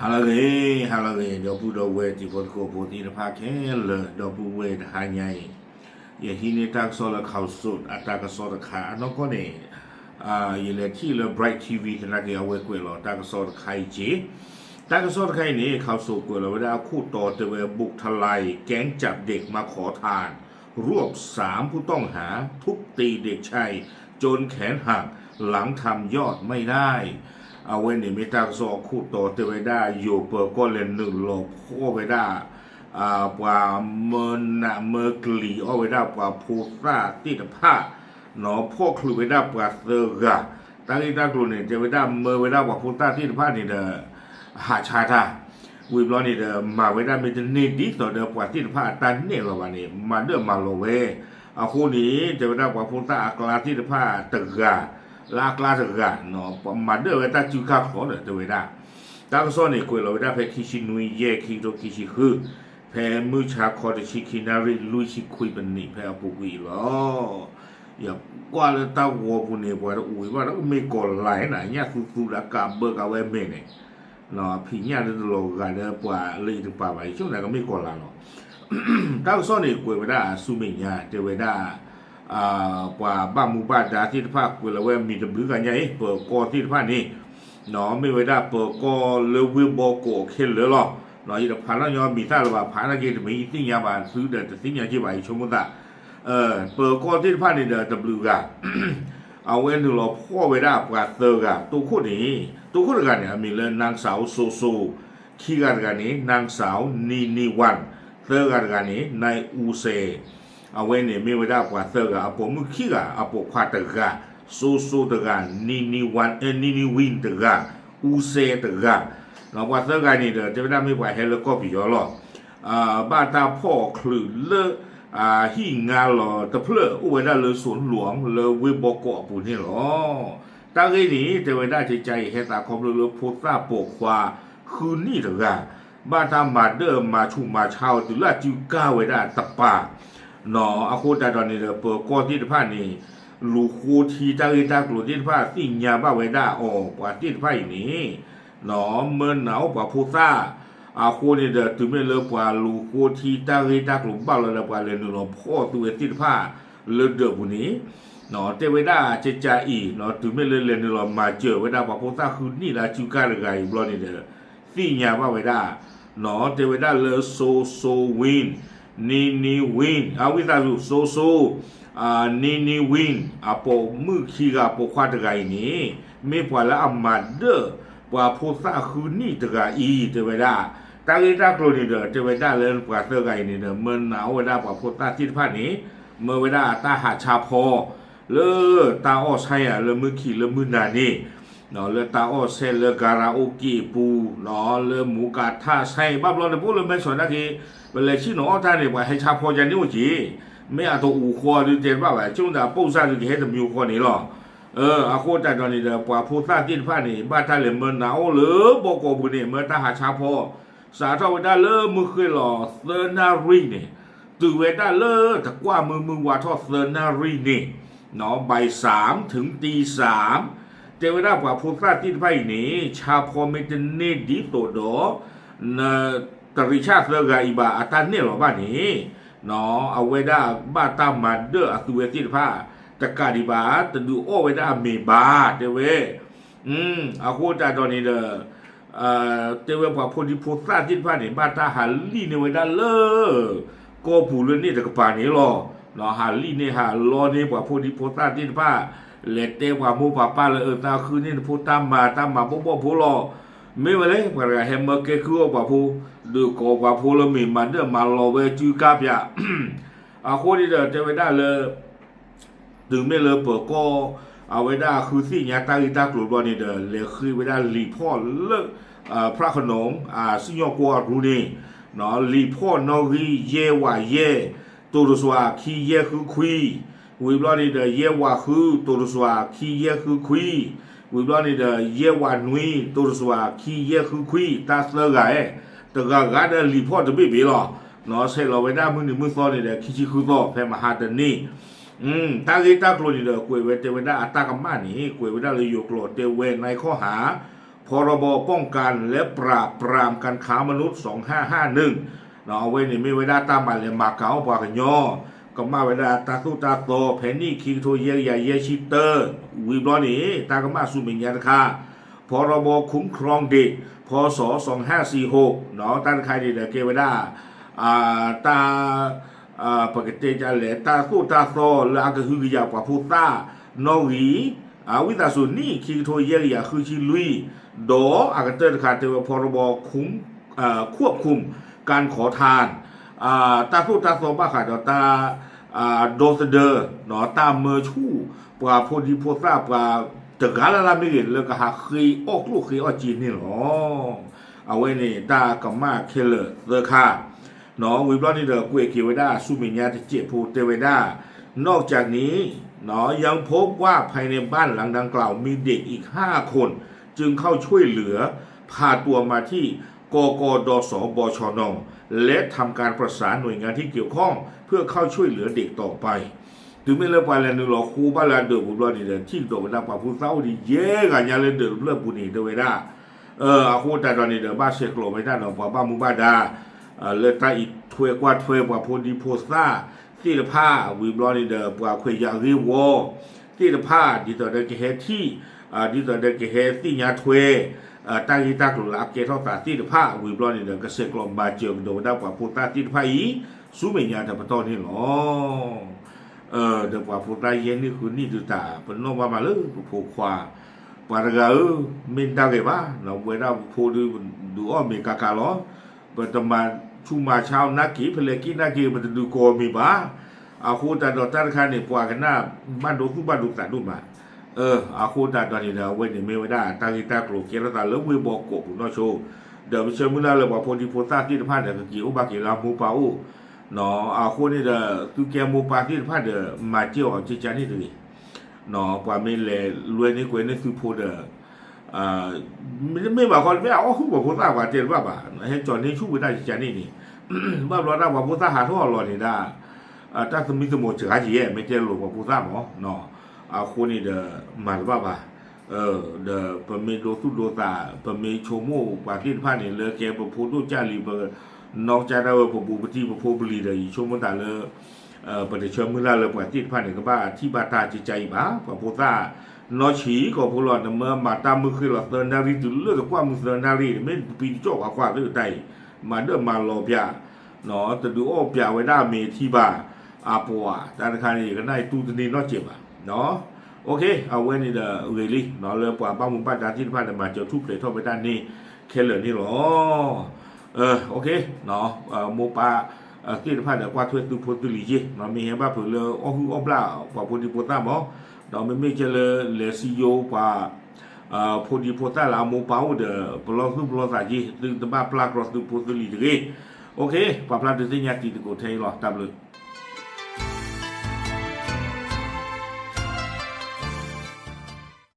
ဟါလၢအဂ့ၤ, ဟါလၢအဂ့ၤ, ဒီပုၢ်ဒီဝဲၢ်တံၤဖိသကိးဖိသ့ၣ်တဖၣ်ခဲလၢာ်, ဒီပုၢ်ဝဲၢ်တဟါညါအံၤ, ယဟံးန့ၢ်တၢ်ကစီၣ်လၢ Khaosod အတၢ်ကစီၣ်တခါအနီၢ်ကီၢ်န့ၣ်, ယလဲၤထံၣ်လၢ Bright TV သနာ်က့ အဝဲကွဲးလီၤတၢ်ကစီၣ်တခါအံၤက့ၤ, တၢ်ကစီၣ်တခါအံၤန့ၣ် Khaosod ကွဲးလီၤဝဲဒၣ်အခိၣ်တီတဲဝဲ บุกทลายแก๊งจับเด็ก มาขอทาน รวบสามผู้ต้องหา ทุบตีเด็กชายจนแขนหัก หลังทำยอดไม่ได้ အဝဲန့ၣ်မ့ၢ်တၢ်ကစီၣ်အခိၣ်တီတဲဝဲဒၣ် ယိၤပၢၤကီၢ်လဲၤနုာ်လီၤဖီၣ်ဝဲဒၣ် ပှၤမၢနးမၢကလံၤအီၣ်ဝဲဒၣ်ပှၤဖိသၣ်သ့ၣ်တဖၣ်, ဖီၣ်ချုးဝဲဒၣ်ပှၤသၢဂၤ, တၢ်ဂ့ၢ်တၢ်ကျိၤန့ၣ် တဲဝဲဒၣ်မၢဝဲဒၣ်ပှၤဖိသၣ်သ့ၣ်တဖၣ်န့ၣ်ဒီး ဟးဆါတၢ်, ဝံၤဘျီန့ၣ်ဒီး မၤဝဲဒၣ်မ့ၢ်တန့ၢ်ဒ်သိးဒီးပှၤသ့ၣ်တဖၣ်အတၢ်နဲၣ်လီၤဘၣ်န့ၣ် မၤဒၣ်မၤလီၤဝဲ, အဃိန့ၣ် တဲဝဲဒၣ်ပှၤဖိသၣ်အကျါသ့ၣ်တဖၣ်တဂၤ, လၢအကျါတဂၤ, မၤဒၣ်ဝဲတၢ်စုခါချီဒီးတဲဝဲဒၣ်, တၢ်ကစီၣ်န့ၣ် ကွဲးလီၤဝဲဒၣ်ဖဲခံဆံနွံယဲၢ် ခံကထိခံဆံဃု, ဖဲမုၢ်ဆါခီတဆံခံနၣ်ရံၣ်လွံၢ်ဆံခွံပနံး ဖဲအပူၤကွံာ်အံၤလီၤ. ယကွၢ်လၢတၢ်ဂီၤပူၤန့ၣ် ပှၤတအိၣ်ဘၣ်ဒီးကမ့ၢ်ကီၤလါန့ၣ် ညၣ်သူသူဒီးကးဘၢကးဝဲမဲာ်န့ၣ်, ဖံးညၣ်လၢတလီၤဂာ်ဒီးပှၤလၢအံၤတကပၤဘၣ် ယဆိကမိၣ်ကမ့ၢ်ကီၤလါလီၤ. တၢ်ကစီၣ်န့ၣ် ကွဲးဝဲဒၣ်ဆူမဲာ်ညါ တဲဝဲဒၣ် ပှၤဘၣ်မူဘၣ်ဒါသ့ၣ်တဖၣ်ကွဲးလီၤဝဲအမံၤတဘျုးဂၤညါအံၤ ပၢၤကီၢ်သ့ၣ်တဖၣ်န့ၣ်, မ့ၢ်ဝဲဒၣ်ပၢၤကီၢ်လၢဝ့ၢ်ဘီကီးခဲလၢာ်လီၤ. ယတဖးထီၣ်ညီမံၤသၣ်လၢၤဘၣ် ဖးနာ်က့တမ့ၢ်ယသ့ၣ်ညါဘၣ် သုဒီးတသ့ၣ်ညါက့ၤဘၣ် ယဆိကမိၣ်သး, ပၢၤကီၢ်သ့ၣ်တဖၣ်န့ၣ်ဒီးတဘျုးဂၤ အဝဲနုာ်လီၤဖီၣ်ဝဲဒၣ်ပှၤသၢဂၤ တိခိၣ်န့ၣ်, တိခိၣ်တဂၤန့ၣ် အမံၤလၢ နၢ်စၣ်အိၣ်စိစိ, ခံဂၤတဂၤန့ၣ် နၢ်စၣ်အိၣ်နံနံဝၣ်, သၢဂၤတဂၤန့ၣ် နၢ်အူစဲ, အဝဲန့ၣ်မ့ၢ်ဝဲဒၣ်ပှၤသၢဂၤ အပိာ်မုၣ်ခံဂၤ အပိာ်ခွါတဂၤ, စိစိတဂၤ, နံနံဝၣ်, နံနံဝံၣ်တဂၤ, အူစဲတဂၤ, ပှၤသၢဂၤန့ၣ်ဒီး တဲဝဲဒၣ်မ့ၢ်ပှၤဟဲလၢကီၢ်ပယီၤလီၤ. ဘၣ်တၢ်ဖီၣ်ချုးလၢ ဟံၣ်ငါလီၤတဖျၢၣ် အိၣ်ဝဲဒၣ်လၢ စူၣ်လူၣ်လၢဝ့ၢ်ဘီကီးအပူၤန့ၣ်လီၤ. တၢ်ဂ့ၢ်န့ၣ် တဲဝဲဒၣ်ကကါအံၤ ဟဲသးခီဖျိလၢဖိသၣ်ပိာ်ခွါဃုနံၣ်တဂၤ ဘၣ်တၢ်မၤဒၢၣ်မၤဆူၣ်မၤဆါအီၤတုၤလၢအစုကၢ်ဝဲဒၣ်တပၤ, အဃိသတးဒီးန့ၣ်ဒီး ပၢၤကီၢ်သ့ၣ်တဖၣ်န့ၣ် လူၤဃိထံတၢ်ဂ့ၢ်တၢ်ကျိၤသ့ၣ်တဖၣ် သ့ၣ်ညါဘၣ်ဝဲဒၣ်အီၤ ပှၤသ့ၣ်တဖၣ်အံၤန့ၣ် မၢနးအိၣ်ပှၤဖိသၣ်, အဃိန့ၣ်ဒီး တုၤမ့ၢ်လၢပှၤလူၤဃိထံတၢ်ဂ့ၢ်တၢ်ကျိၤဘၣ်လီၤဒီး ပှၤလဲၤနုာ်လီၤဖီၣ်သုဝဲသ့ၣ်တဖၣ် လၢဒၢးပူၤန့ၣ်, တဲဝဲဒၣ်ကကါအံၤ တုၤမ့ၢ်လၢလဲၤနုာ်လီၤမၤစၢၤဝဲဒၣ်ပှၤဖိသၣ်ဃုနံၣ်လၢအစုကၢ်တဂၤအံၤဘျီန့ၣ်ဒီး သ့ၣ်ညါဘၣ်ဝဲဒၣ်, တဲဝဲဒၣ်လၢ စိစိဝံၣ်, နံနံဝံၣ်, အဝံသးစူၤ စိစိ နံနံဝံၣ် အပိာ်မုၣ်ခံဂၤပိာ်ခွါတဂၤအံၤန့ၣ် မ့ၢ်ပှၤလၢအမၤဒၢၣ်ပှၤဖိသၣ်ဃုနံၣ်တဂၤအံၤ တဲဝဲဒၣ်, တၢ်ဂ့ၢ်တၢ်ကျိၤန့ၣ်ဒီး တဲဝဲဒၣ်လၢပှၤသၢဂၤအံၤန့ၣ်ဒီး မၢနးအိၣ်ဝဲဒၣ်ပှၤဖိသၣ်သ့ၣ်တဖၣ်န့ၣ် မၢဝဲဒၣ်တၢ်ဟးဆါဖီ လၢတၢ်အီၣ်ဆါယၤလၢမုၢ်ခံလၢမုၢ်နၤန့ၣ်, လၢတၢ်အီၣ်ဆဲးလၢ ကၤရၤအိၣ်က့း အပူၤ, လၢမူကၤထၣ်ဆါ ဘၣ်ဘျီန့ၣ် ပအိၣ်လၢမဲဆီးနာ်က့ ပလဲၤဆ့ၣ်နီၤအီၣ်တၢ်န့ၣ် ပှၤဟဲဆါဖီယါန့ၣ်အိၣ်က့ၤ, မ့ၢ်အတအိၣ်ဃီဒုးတဲတဘၣ်ဘၣ် ဆိကမိၣ်သး ပိၢ်စၢ်ဒုးကဟဲတမံၤဃီန့ၣ်လီၤ. အဃိသတးဒီးန့ၣ်ဒီး ပှၤဖိသၣ်သ့ၣ်တဖၣ်န့ၣ် ဘၣ်တၢ်လဲၤမၢနးအိၣ်လၢဘီကီးပူၤန့ၣ် မၢတၢ်ဟးဆါဖီ စးထီၣ်ဝဲဒၣ်လၢမုၢ်ဃ့ၢ်လီၤသၢနၣ်ရံၣ်န့ၣ် တုၤဝဲဒၣ်လၢတကွၢ်မုၢ်မုၢ်ဝါထီၣ်သၢနၣ်ရံၣ်န့ၣ်, ဘၣ်ဆၣ် ထိုင်တီသၢမ်, တဲဝဲဒၣ်ပှၤဖိသၣ်သ့ၣ်တဖၣ်အံၤန့ၣ် ဆါဖီမ့ၢ်တန့ၢ်ဒ်သိးဒီး တရံးဆၣ်သၢဂၤအံၤဘၣ်အတၢ်နဲၣ်လီၤဘၣ်န့ၣ်, အဝဲဒၣ်ဘၣ်တၢ်မၤဒၢၣ်အသုဝဲသ့ၣ်တဖၣ် တကးဒံးဘၣ် တဒုးအီၣ်ဝဲဒၣ်အမ့ၤဘၣ် တဲဝဲ အဃိသတးဒီးန့ၣ်ဒီး တဲဝဲပှၤဖိဒံဖိသၣ်သ့ၣ်တဖၣ်န့ၣ် ဘၣ်တၢ်ဟးလံၣ်န့ၢ်ဝဲဒၣ်လၢ ကီၢ်ပူၤလၢန့ၣ်တကပၤန့ၣ်လီၤ. ဟးလံၣ်န့ၢ်ဟးလီန့ၢ်ပှၤဖိဒံဖိသၣ်သ့ၣ်တဖၣ် လဲၤတဲပှၤမိၢ်ပှၤပၢ်လၢအသးဃုန့ၢ်နဖိတၢ်မၤ တၢ်မၤဘီၣ်ဘီၣ်ဖိလီၤ. မ့ၢ်ဝဲလဲၣ် ပှၤတဂၤဟဲမၢကဲကုၢ်အီၣ်ပှၤဖိ ဒုးကိးပှၤဖိလၢမ့ၢ်မၤဒၢၣ်မၤလီၤဝဲစုကါပၠး အဃိန့ၣ်ဒီးတဲဝဲဒၣ်လၢ တုၤမ့ၢ်လၢပၢၤကီၢ် အဝဲဒၣ်ဃုသ့ၣ်ညါတၢ်ဂ့ၢ်တၢ်ကျိၤဘျီန့ၣ်ဒီး လဲၤဃ့ဝဲဒၣ်လံာ်ဖီၣ်လၢ ဖရၣ်ခနိး စံၣ်ညီၣ်ကွီၢ်အရူန့ၣ် လံာ်ဖီၣ်နီၣ်ဂံၢ်ယဲၢ်ဝးယဲၢ် တိၤတစွၤခံယဲၢ်ဃုခွံ, ဝံၤဘျီန့ၣ်ဒီး ယဲၢ်ဝးဃု တိၤတစွၤခံယဲၢ်ဃုခွံ, ဝံၤဘျီန့ၣ်ဒီး ယဲၢ်ဝးနွံ တိၤတစွၤခံယဲၢ်ဃုခွံ တၢ်သၢဂၤအဲၣ် တဂၤဂၤဒီးလံာ်ဖီၣ်တဘ့ၣ်ဘ့ၣ်လီၤ. ဆဲးလီၤဝဲဒၣ်မုၢ်နံၤမုၢ်သီန့ၣ်ဒီး ခံဆံဃုသီ ဖဲမဟါတနံၤ တၢ်ဂ့ၢ်တၢ်ကျိၤန့ၣ်ဒီး ကွဲးဝဲတဲဝဲဒၣ်အတၢ်ကမၣ်န့ၣ် ကွဲးဝဲဒၣ်လၢယိၤကျိာ်တဲဝဲ နခီၣ်ဟး พรบป้องกันและปราบปรามการค้ามนุษย์ สองห้าห้าหนึ่ง အဝဲန့ၣ်မ့ၢ်ဝဲဒၣ်တၢ်မၤလဲၤမၤကၤအီၣ်ပှၤကညီ ကမၣ်ဝဲဒၣ်တၢ်သိၣ်တၢ်သီဖဲနံၣ်ခံကထိယဲၢ်ကယၤယဲၢ်ဆံတၢ ဝံၤဘျီန့ၣ် တၢ်ကမၣ်ဆူမဲာ်ညါတခါ พรบคุ้มครองเด็ก พ.ศ. สองห้าสี่หก နီၤ တၢ်တခါန့ၣ်ဒီးကဲဝဲဒၣ် တၢ် ပကတဲဒ်လဲၣ် တၢ်သိၣ်တၢ်သီလၢအကဟုကယာ်ပှၤဖိသၣ်နီၣ်ဂံၢ် ဝံသးစူၤနံၣ်ခံကထိယဲၢ်ကယၤဃုဆံလွံၢ် ဒီးအကတၢၢ်တခါတဲဝဲ พรบ ควบคุมการขอทาน တၢ်သိၣ်တၢ်သီဘၣ်ဃးဒီးတၢ် ဒီသဒၢ တၢ်မၢဆူၣ် ပှၤဖိဒံဖိသၣ်ပှၤတဂၤလၢ်လၢ်မ့ၢ်ဂ့ၤ လၢကဟးဃ့အီၣ်ကျိၣ်ဃ့အီၣ်စ့န့ၣ်လီၤ. အဝဲန့ၣ်တၢ်ကမၣ်ခဲလၢာ်သၢခါ နီၤ ဝံၤဘျီန့ၣ်ဒီး ကွဲးက့ၤဝဲဒၣ်ဆူမဲာ်ညါတစဲးဖိတဲဝဲဒၣ် นอกจากนี้ ยังพบว่าภายในบ้านหลังดังกล่าวมีเด็กอีกห้าคน จึงเข้าช่วยเหลือ พาตัวมาที่ กกดส บชน และทำการประสานหน่วยงานที่เกี่ยวข้องเพื่อเข้าช่วยเหลือเด็กต่อไป တုၤမ့ၢ်လၢပှၤလဲၤနုာ်လီၤဃိဘၣ်လၢအဒၢးပူၤဘျီန့ၣ်ဒီး ထံၣ်ကဒီးဝဲဒၣ်ပှၤဖိသၣ်အိၣ်ဒံးယဲၢ်ဂၤညါလၢဒၢးတဖျၢၣ်ပူၤန့ၣ် တဲဝဲဒၣ် အဃိသတးဒီးန့ၣ်ဒီး ဘၣ်ဆဲးကျိးဝဲဒၣ်နီၤ ပှၤဘၣ်မူဘၣ်ဒါ လၢတၢ်အံးထွဲကွၢ်ထွဲပှၤဖိဒံဖိသၣ်သ့ၣ်တဖၣ် ဝံၤဘျီန့ၣ်ဒီး ပှၤခွဲးယာ်ဂ့ၢ်ဝီသ့ၣ်တဖၣ် ဒ်သိးဒီးကဟဲထံၣ် ဒ်သိးဒီးကဟဲသ့ၣ်ညါထွဲ တၢ်ဂ့ၢ်တၢ်ကျိၤလၢအကဲထီၣ်သးသ့ၣ်တဖၣ် ဝံၤဘျီန့ၣ်ဒီး ကဆဲးကျိးမၤစၢၤကဒီးဝဲဒၣ်ပှၤဖိသၣ်သ့ၣ်တဖၣ်အံၤ ဆူမဲာ်ညါတပတီၢ်န့ၣ်လီၤ. ဒီးပှၤဖိသၣ်ယဲၢ်နံၣ်ဃုနံၣ်ဒုးတၢ် ပနီၣ်ဘၣ်မးလၢပဖိခွါ ပှၤတဂၤဧၢ, မ့ၢ်ဒၣ်ဂ့ၤဘၣ်, ဝဲဒၣ်ပဖိဒုးဒုးအီၣ်မ့ၤကးကးလီၤ. ပတမၤဆူၣ်မၤဆါအီၤနာ်က့ၤ ဖဲလဲၣ်က့ၤနာ်က့ၤ ပတဒုးကိးမ့ၤဘၣ်. အဃိသတးဒီးတၢ်တခါန့ၣ် ပှၤကနၣ်ဘၣ်ဒိသူၣ်ဘၣ်ဒိသးဒိၣ်မး. အဃိသတးဒီးန့ၣ်ဒီး အဝဲန့ၣ်မ့ၢ်ဝဲဒၣ်တၢ်ဂ့ၢ်တၢ်ကျိၤကဲထီၣ်သးလၢဝ့ၢ်ဘီကီးပူၤနီၢ်ဆိ, ဒီးပဆၢမုၢ်လၢ်လၢပှၤဖိဒံဖိသၣ်သ့ၣ်တဖၣ်ဒီး ကက့ၤအိၣ်ဘၣ်က့ၤလၢအမိၢ်ပၢ်အိၣ် အဃိန့ၣ်ဒီး သုကဲမိၢ်ပၢ်သ့ၣ်တဖၣ်ဒီး မၤစၢၤအီၤကကါန့ၣ်တဂ့ၤ. ပှၤမ့ၢ်လဲၤလွဲန့ၢ်ကွဲန့ၢ်သုဖိဒီး မ့ၢ်ဘၣ်ဃီ မ့ၢ်အအီၣ်ဟုၣ်ပှၤဖိသၣ်ပှၤတဲတဘၣ်ဘၣ်, ဟဲကၠီၤန့ၢ်ဆူၣ်ဝဲဒၣ်ကကါန့ၣ်န့ၣ်, ဘၣ်ဘျီဒၣ်ပှၤဖိသၣ်ဟးထီၣ်အလီၢ်န့ၣ်ဒၣ် တၢ်သမံသမိးစှၤကယဲၢ် မ့ၢ်တဲလိာ်ပှၤဖိသၣ်မး, အဃိန့ၣ်ဒီး မၤတဘၣ်ဘၣ်. ဒီးပမ့ၢ်ဒိသူၣ်ဒိသး ပမ့ၢ်ဆိကမိၣ်ပှၤသ့ၣ်တဖၣ်န့ၣ် လၢကဲပဖိဒိၣ်ကၢ်လံၤ ပနီၢ်ကစၢ်ဒၣ်ဝဲ ပဘူးပတံၢ်ပဖိပလံၤဒီး ယဆိကမိၣ်သးလၢ ပတဆၢမုၢ်လၢ်လၢပှၤသ့ၣ်တဖၣ်န့ၣ် ကဘၣ်ထံၣ်ဘၣ်တၢ်ကကါအံၤဘၣ်. ပှၤဖိသၣ် နီၢ်ဆံးကီၢ်ဖိလီၤ နမ့ၢ်မၤတၢ်မုၢ်ဃ့ၢ်လီၤသၢနၣ်ရံၣ် တုၤလၢတကွၢ်မုၢ်သၢနၣ်ရံၣ် မ့ၢ်ပံတကၠီၣ်ပှၤကွၢ်သ့ၣ်တၢ်အံၤ မၤဒၢၣ်မၤလီၤပၠး တဒုးအီၣ်ပၠးဝဲဒၣ်မ့ၤထံဘၣ်. အပှၤတၢ်တခါန့ၣ် ယကနၣ်အံၤတူၢ်တန့ၢ်နီတစဲးဘၣ်. အဝဲန့ၣ်ဒီးဂ့ၤလံ လၢပှၤဘၣ်မူဘၣ်ဒါသ့ၣ်တဖၣ်န့ၣ် မၤစၢၤထူၣ်ဖျဲးထီၣ်ဝဲဒၣ်န့ၣ်ခဲလၢာ်န့ၣ်လီၤ. မိၢ်ပၢ်သ့ၣ်တဖၣ်ဒီး ကွၢ်ထွဲသုဖိသုလံၤယ့ၢ်, မ့ၢ်ဟဲဘၣ်ဖုးလၢအီၣ်ဟုၣ်အီၣ်ဘျၣ်ပှၤဖိဒံဖိသၣ်မး, ဒီးမ့မ့ၢ်ကဲလၢလဲၤစံယိပှၤ ဖိဒံဖိသၣ်လၢအမိၢ်ပၢ်အိၣ်ဒီး ပလီၢ်သူၣ်ပလီၢ်သးယ့ၢ် သုတဘၣ်ပျၢ်ကြီသုဖိသုလံၤတဂ့ၤ. ပှၤဖျါဒုးသ့ၣ်ညါတံၤသကိးထဲအံၤလီၤ. တၢ်ဘျုး